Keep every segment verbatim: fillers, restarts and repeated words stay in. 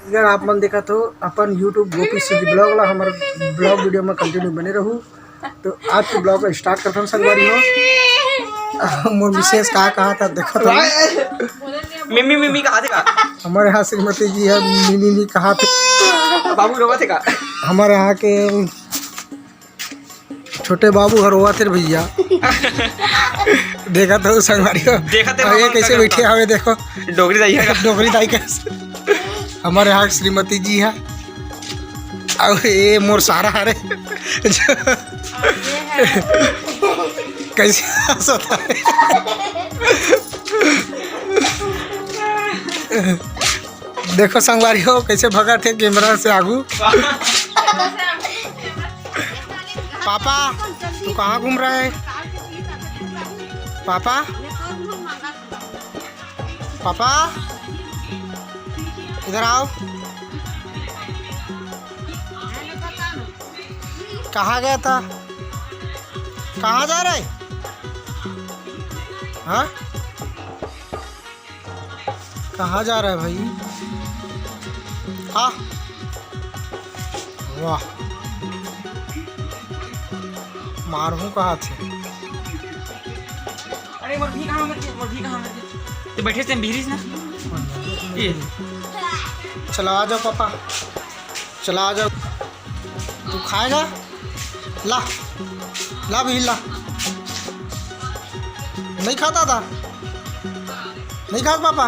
अगर आप मन देखत हो अपन YouTube गोपी सिंह vlog ला, हमर vlog video में continue बने रहू। तो आज के vlog ला start करथन संगवारी हो। मोर विशेष का कहा था देखत हो। मिमी मिमी कहा थे का? हमारे यहाँ श्रीमती जी है, मिमी मिमी कहा थे। बाबू रोवा थे का? हमारे यहाँ के छोटे बाबू हर रोवत हे भैया। देखत हो संगवारी हो। देखत हे अब ये बाबा कैसे का बैठे करता। हवे देखो। डोकरी दाई है। डोकरी दाई कैसे। हमारे यहाँ श्रीमती जी है। अब ये मोर सारा हरे। कैसे हंसत है। देखो संगवारी हो कैसे भगत हे camera से आगू। पापा, तू कहाँ घूम रहा है? पापा, पापा, इधर आओ। कहाँ गया था? कहाँ जा रहा है? हाँ, कहाँ जा रहा है भाई? आ, वाह, मारहूँ कहाँ थे। अरे मोर भी कहाँ मर गया, मोर भी कहाँ मर गया? तो बैठे से बिहरिस ना। ये चला आ जाओ पापा, चला आ जाओ। तू खाएगा? ला, ला भी ला। नहीं खाता था? नहीं खात पापा?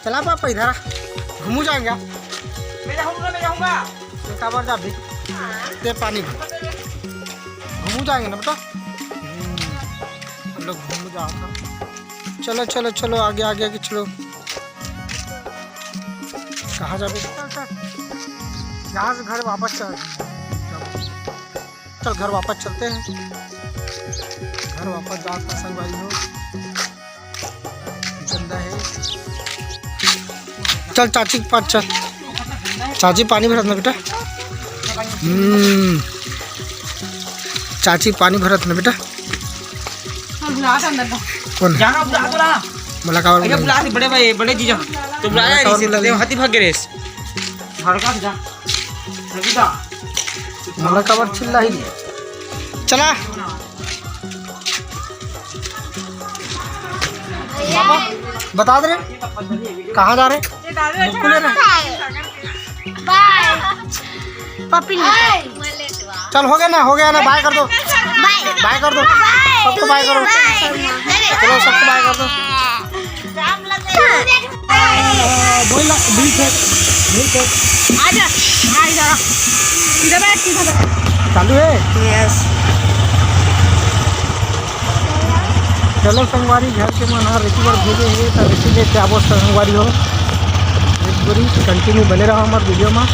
चला पापा, इधर आ, घूमू जाएंगे। मैं जाऊंगा, मैं जाऊंगा। ते काबर जा भी? ते पानी भी। घूमू जाएंगे ना बेटा। हम्म, हम लोग घूमू जाओ तो। चलो, चलो, चलो, आगे, आगे, आगे चलो। कहाँ जाबे? चल, चल। यहाँ से घर वापस चल। चल, घर वापस चलते हैं। घर वापस जाओ तो संगवारी हो। गंदा है। चल, चाची के पास चल। चाची पानी भरत ना बेटा। हम्म। चाची पानी भरत ना बेटा। बुला था अंदर का। कौन? जाना बुला, बुला। बोला का और अरे बोला? बुला थे बड़े भाई, बड़े जीजा। तो बुलाया बोला नहीं से, बुला तो ले। हाथी भाग गए रेस। भड़का जा। रविदा। बोला का बार चिल्ला ही नहीं। चला। बता दे रे। कहाँ जा रहे? मुक्कू ले रहे? बाय। पप्पी नहीं। चल, हो गया ना, हो गया ना, बाय कर दो। बाय। बाय कर दो। बाय। सबको बाय करो। बाय। चलो, सबको बाय कर दो। बोल ना, बिल पे, बिल पे। आजा, भाई जरा। सीधा बैठ, सीधा बैठ। चालू है? यस। चलो संगवारी, घर के मन हर रेती बर भेजे हे, त रेती लेके आबो संगवारी हो। एक बारी continue बने रहो हमार video में।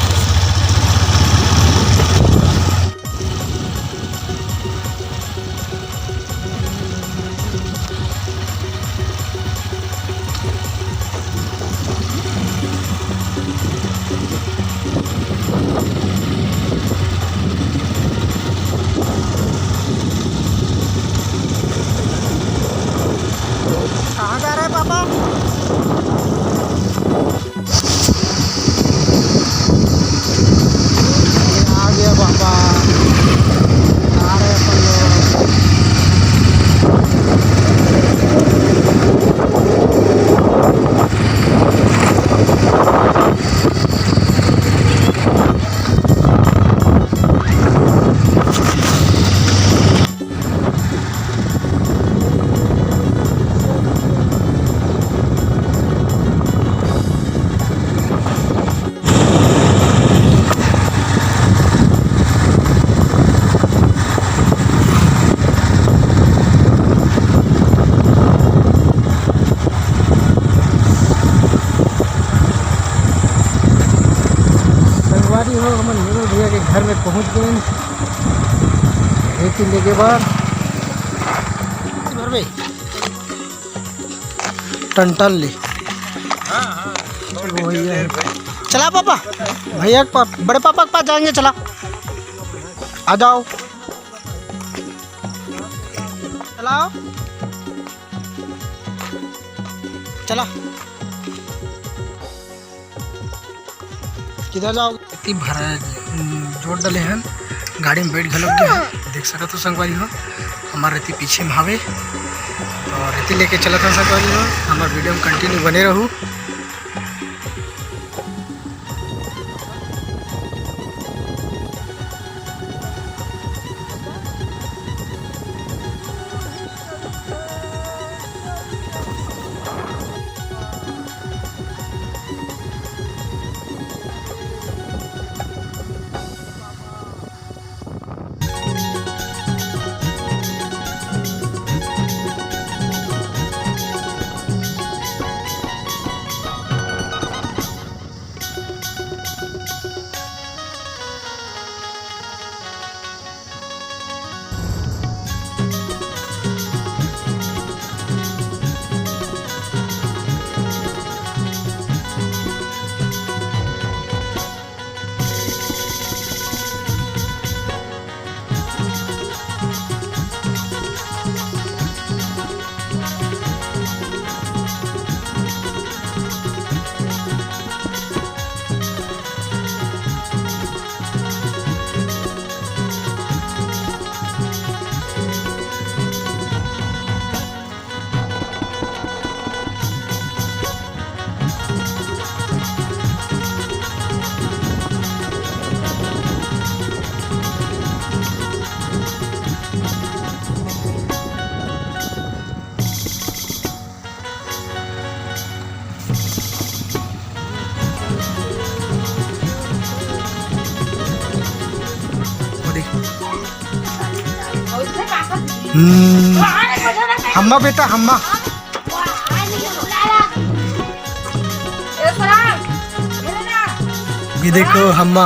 कहाँ जा रहा है पापा? आ गया पापा, आ रहे अपन लोग। संगवारी हो, हमन नीरज भैया के घर में पहुंच गए। रेती लेके बर भरबे टन टन ले। वही है। चला पापा, भैया के पाप-, बड़े पापा के पास जाएंगे, चला। आ जाओ। आओ, चला। किधर जाओगे? इतनी भरा, जोर डले हन, गाड़ी में बैठ घलोक गया है। देख सकत हो संगवारी हो, हमार रेती पीछे में हावे और रेती लेके चलत हन संगवारी हो। हमार वीडियो में कंटिन्यू बने रहू। हम्म, हम्मा बेटा, हम्मा। ये देखो हम्मा।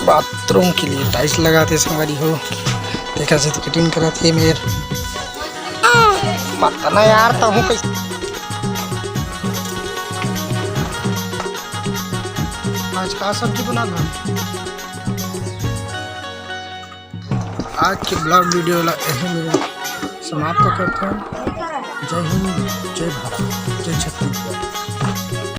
बाथरूम के लिए टाइल्स लगाते संगवारी हो, देखा से तो कटिंग कराते मेर। मत ना यार, तहूँ कैसे। आज का सब्जी बना था? आज के ब्लॉग वीडियो ला यही में समाप्त करते हैं। जय हिंद, जय भारत।